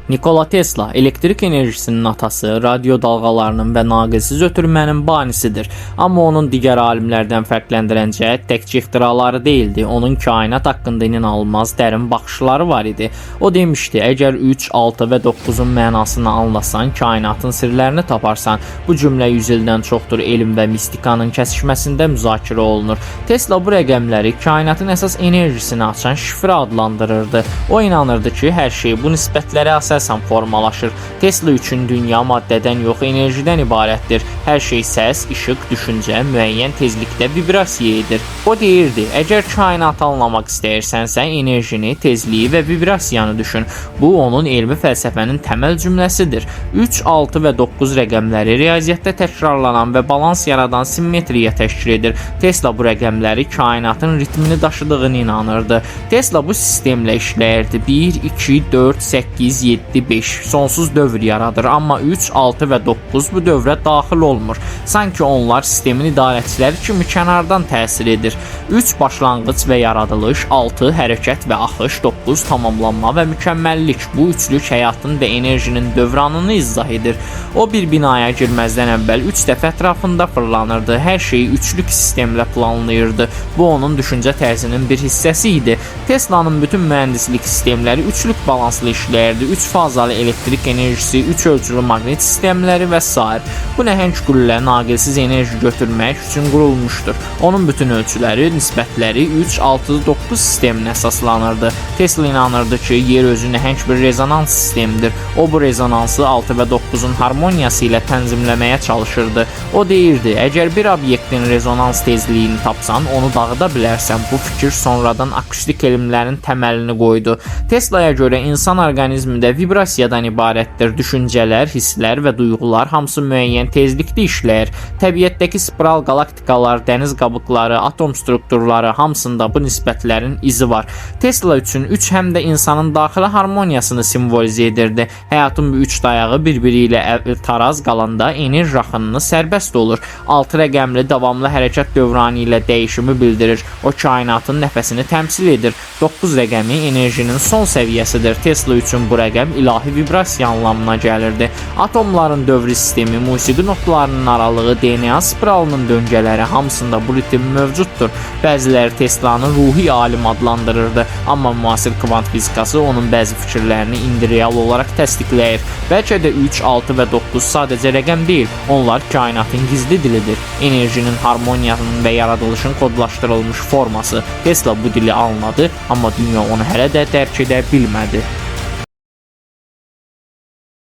Nikola Tesla elektrik enerjisinin atası, radio dalğalarının və naqilsiz ötürmənin banisidir. Amma onun digər alimlərdən fərqləndirən cəhət təkcə ixtiraları deyildi. Onun kainat haqqında inanılmaz dərin baxışları var idi. O demişdi, əgər 3, 6 və 9-un mənasını anlasan, kainatın sirlərini taparsan. Bu cümlə 100 ildən çoxdur elm və mistikanın kəsişməsində müzakirə olunur. Tesla bu rəqəmləri kainatın əsas enerjisini açan şifrə adlandırırdı. O inanırdı ki, hər şey bu nisbətlərə əsasən formalaşır. Tesla üçün dünya maddədən yox, enerjidən ibarətdir. Hər şey səs, işıq, düşüncə, müəyyən tezlikdə vibrasiya edir. O deyirdi, əgər kainatı anlamaq istəyirsənsə, enerjini, tezliyi və vibrasiyanı düşün. Bu onun elmi fəlsəfənin təməl cümləsidir. 3, 6 və 9 rəqəmləri riyaziyyatda təkrarlanan və balans yaradan simmetriya təşkil edir. Tesla bu rəqəmləri kainatın ritmini daşıdığını inanırdı. Tesla bu sistemlə işləyirdi. 1, 2, 4, 8, 7, 5 sonsuz dövr yaradır, amma 3, 6 və 9 bu dövrə daxil olmur. Sanki onlar sistemin idarəçiləri kimi kənardan təsir edir. 3 başlanğıc və yaradılış, 6 hərəkət və axış, 9 tamamlanma və mükəmməllik. Bu üçlük həyatın və enerjinin dövranını izah edir. O bir binaya girməzdən əvvəl 3 dəfə ətrafında fırlanırdı. Hər şeyi üçlük sistemlə planlayırdı. Bu onun düşüncə tərzinin bir hissəsi idi. Teslanın bütün mühəndislik sistemləri üçlük balanslı işləyirdi. 3 fazalı elektrik enerjisi, 3 ölçülü maqnit sistemləri və sair. Bu nəhəng qüllə naqilsiz enerji götürmək üçün qurulmuşdur. Onun bütün ölçüləri, nisbətləri 3, 6, 9 sisteminə əsaslanırdı. Tesla inanırdı ki, yer özü nəhəng bir rezonans sistemidir. O bu rezonansı 6 və 9-un harmoniyası ilə tənzimləməyə çalışırdı. O deyirdi, əgər bir obyektin rezonans tezliyini tapsan, onu dağıda bilərsən. Bu fikir sonradan akustik elmlərin təməlini qoydu. Teslaya görə insan orqanizmi də vibrasiyadan ibarətdir. Düşüncələr, hisslər və duyğular hamısı müəyyən tezlikdə işləyir. Təbiətdəki spiral qalaktikalar, dəniz qabıqları, atom strukturları hamısında bu nisbətlərin izi var. Tesla üçün 3 həm də insanın daxili harmoniyasını simvolizə edirdi. Həyatın bu üç dayağı bir-biri ilə taraz qalanda enerji axınını sərbəst olur. 6 rəqəmli davamlı hərəkət dövranı ilə dəyişimi bildirir. O kainatın nəfəsini təmsil edir. 9 rəqəmi enerjinin son səviyyəsidir. Tesla üçün bu rəqəm ilahi vibrasiya anlamına gəlirdi. Atomların dövrü sistemi, musiqi notlarının aralığı, DNA spiralının döngələri hamısında bu ritm mövcuddur. Bəziləri Teslanı ruhi alim adlandırırdı, amma müasir kvant fizikası onun bəzi fikirlərini indi real olaraq təsdiqləyir. Bəlkə də 3, 6 və 9 sadəcə rəqəm deyil, onlar kainatın gizli dilidir. Enerjinin, harmoniyanın və yaradılışın kodlaşdırılmış forması. Tesla bu dili anladı, amma dünya onu hələ də dərk edə bilmədi.